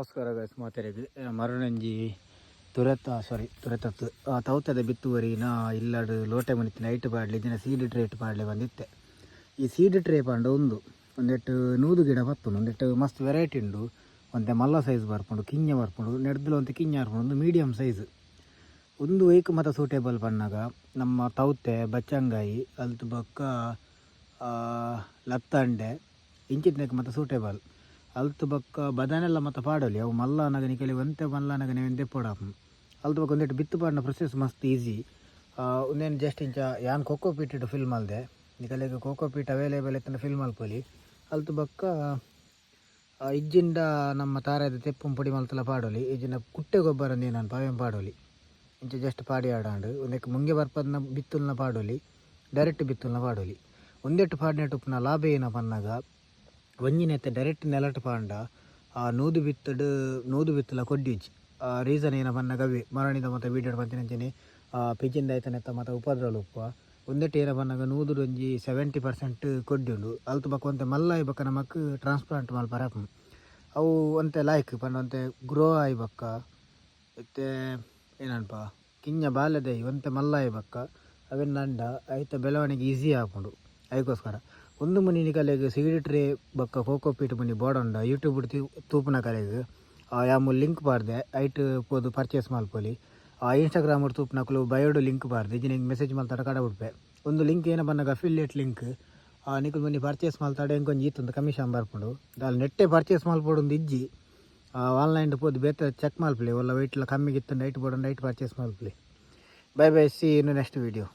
ನಮಸ್ಕಾರ ಗೈಸ್ ಮಾತೆರೆಗ್. ಮರಣಂಜಿ ತುರೆತ, ಸಾರಿ, ತುರೆತತ್ತು ತೌತದ ಬಿತ್ತುವರಿನ ಇಲ್ಲಡ್ ಲೋಟೆ ಮುನಿತ್ ನೈಟ್ ಪಾಡ್ಲಿ ದಿನ ಸೀಡ್ ಟ್ರೇಟ್ ಪಾಡ್ಲೆ ಬಂದಿತ್ತೆ. ಈ ಸೀಡ್ ಟ್ರೇ ಪಂಡ ಉಂದು ಒಂದೆಟ್ಟು 100 ಗಿಡ ಬತ್ತುಂಡು. ಒಂದೆಟ್ಟು ಮಸ್ತ್ ವೆರೈಟಿ ಉಂಡು. ಒಂತೆ ಮಲ್ಲ ಸೈಜ್ ಬರ್ಪುಂಡು, ಕಿಂಜ ಬರ್ಪುಂಡು, ನೆಡ್ದಲ ಒಂತೆ ಕಿಂಜ ಬರ್ಪುಂಡು. ಒಂದು ಮೀಡಿಯಮ್ ಸೈಜ್. ಉಂದು ಒಯ್ಕ್ ಮತ ಸೂಟೇಬಲ್ ಪನ್ನಗ ನಮ್ಮ ತೌತೆ, ಬಚ್ಚಂಗಾಯಿ, ಅಲ್ತು ಬೊಕ್ಕ ಲತ್ತಂಡೆ ಇಂಚಿತ್ನೆಕ್ ಮತ ಸೂಟೇಬಲ್. ಅಲ್ತು ಬೊಕ್ಕ ಬದನೆಲ್ಲ ಮತ ಪಾಡೊಲಿ. ಅವು ಮಲ್ಲ ಅನಗ ನಿಕಲಿ ಒಂತೆ ಮಲ್ಲ ಅನಗ ನೀವು ದೆಪ್ಪೊಡಾಪುಂಡು. ಅಲ್ತು ಬೊಕ್ಕ ಒಂದೆಟ್ಟು ಬಿತ್ತು ಪಾಡಿನ ಪ್ರೊಸೆಸ್ ಮಸ್ತ್ ಈಸಿ. ಉಂದೆನ್ ಜಸ್ಟ್ ಇಂಚ ಯಾನ್ ಕೊಕೊ ಪೀಟ್ ಫಿಲ್ ಮಲ್ದೆ. ನಿಕಲೆಗ್ cocoa Pete available ಇತ್ತಂಡ ಫಿಲ್ ಮಲ್ಪೊಲಿ. ಅಲ್ತು ಬೊಕ್ಕ ಇಜ್ಜಿಂಡ ನಮ್ಮ ತಾರಾದ ತೆಪ್ಪುನ್ ಪೊಡಿ ಮಲ್ತಲ ಪಾಡೊಲಿ. ಇಜ್ಜಿಂಡ ಕುಟ್ಟೆ ಗೊಬ್ಬರ ಅಂದ್ ಅವೇನ್ ಪಾಡೊಲಿ. ಇಂಚ ಜಸ್ಟ್ ಪಾಡಿ ಆಡಾಂಡ್. ಉಂದೆಕ್ ಮುಂಗೆ ಬರ್ಪದ್ನ ಬಿತ್ತುಲ್ನ ಪಾಡೊಲಿ, ಡೈರೆಕ್ಟ್ ಬಿತ್ತುಲ್ನ ಪಾಡೊಲಿ. ಒಂದೆಟ್ಟು ಪಾಡಿನೆಟ್ ಉಪ್ಪುನ ಲಾಭ ಏನ ಪನ್ನಗ, ಒಂಜಿನೆತ್ತೆ ಡೈರೆಕ್ಟ್ ನೆಲಟ್ ಪಾಂಡ ಆ 100 ಬಿತ್ತುಡು 100 ಬಿತ್ತುಲ ಕೊಡ್ಡಿಜ್ಜಿ. ರೀಸನ್ ಏನ ಪನ್ನಗ, ಅವೇ ಮರಣಿದ ಮತ ವೀಡಿಯೋ ಪಂತಿನಂಚನೆ ಪಿಜಿಂದ ಐತನೆತ್ತ ಮತ ಉಪದ್ರವಲು ಉಪ್ಪುವ. ಒಂದೆಟ್ಟು ಏನ ಪನ್ನಗ 100ಡು ಒಂಜಿ 70% ಕೊಡ್ಡಿ ಉಂಡು. ಅಲ್ತು ಬೊಕ್ಕ ಒಂತೆ ಮಲ್ಲ ಬೊಕ್ಕ ನಮಕ್ ಟ್ರಾನ್ಸ್ಪ್ಲಾಂಟ್ ಮಲ್ಪರೆ ಆಪುಂಡು. ಅವು ಒಂತೆ ಲಾಯ್ಕ್ ಪಂಡ ಒಂತೆ ಗ್ರೋ ಆಯಿ ಬೊಕ್ಕ, ಇತ್ತೆ ಏನನ್ಪ ಕಿಂಜ ಬಾಲೆದೈ ಒಂತೆ ಮಲ್ಲ ಆಯಿ ಬೊಕ್ಕ ಅವೆನ್ ನಂಡ ಐತ ಬೆಳವಣಿಗೆ ಈಸಿ ಆಪುಂಡು. ಐಕೋಸ್ಕರ ಒಂದು ಮುನಿ ನಿಕಲೆಗ್ ಸೀಡ್ ಟ್ರೇ ಬೊಕ್ಕ ಕೋಕೋ ಪೀಟ್ ಮುನಿ ಬೋಡಂಡ, ಯೂಟ್ಯೂಬ್ ತೂಪುನ ಕಲೆಗ್ ಯಾ ಲಿಂಕ್ ಪಾಡ್ದೆ, ಐಟ್ ಪೋದು ಪರ್ಚೇಸ್ ಮಲ್ಪೊಲಿ. ಇನ್ಸ್ಟಾಗ್ರಾಮ್ ತೂಪುನಕುಲು ಬಯೋಡು ಲಿಂಕ್ ಪಾಡ್ದೆ. ಇಜ್ಜಿ ನಿಂಗೆ ಮೆಸೇಜ್ ಮಲ್ತಾಡ ಕಡ ಬಿಡ್ಪೆ. ಒಂದು ಲಿಂಕ್ ಏನ ಪನ್ನಗ ಅಫಿಲಿಯೇಟ್ ಲಿಂಕ್. ನಿಕುಲು ಮುನಿ ಪರ್ಚೇಸ್ ಮಲ್ತಾಡ ಎಂಕೊಂಜಿ ಈತೊಂದು ಕಮಿಷನ್ ಬರ್ಪುಂಡು. ದಾಲ್ ನೆಟ್ಟೆ ಪರ್ಚೇಸ್ ಮಲ್ಪೊಡು ಇಜ್ಜಿ. ಆನ್ಲೈನ್ ಪೋದು ಬೇತೆ ಚೆಕ್ ಮಲ್ಪಲಿ. ಒಲ್ಲ ವೆಯ್ಟ್ಲ ಕಮ್ಮಿಗೆ ಇತ್ತು, ಐಟ್ ಬೋಡಂಡ ಐಟ್ purchase ಮಲ್ಪಲಿ. Bye bye, see in next video.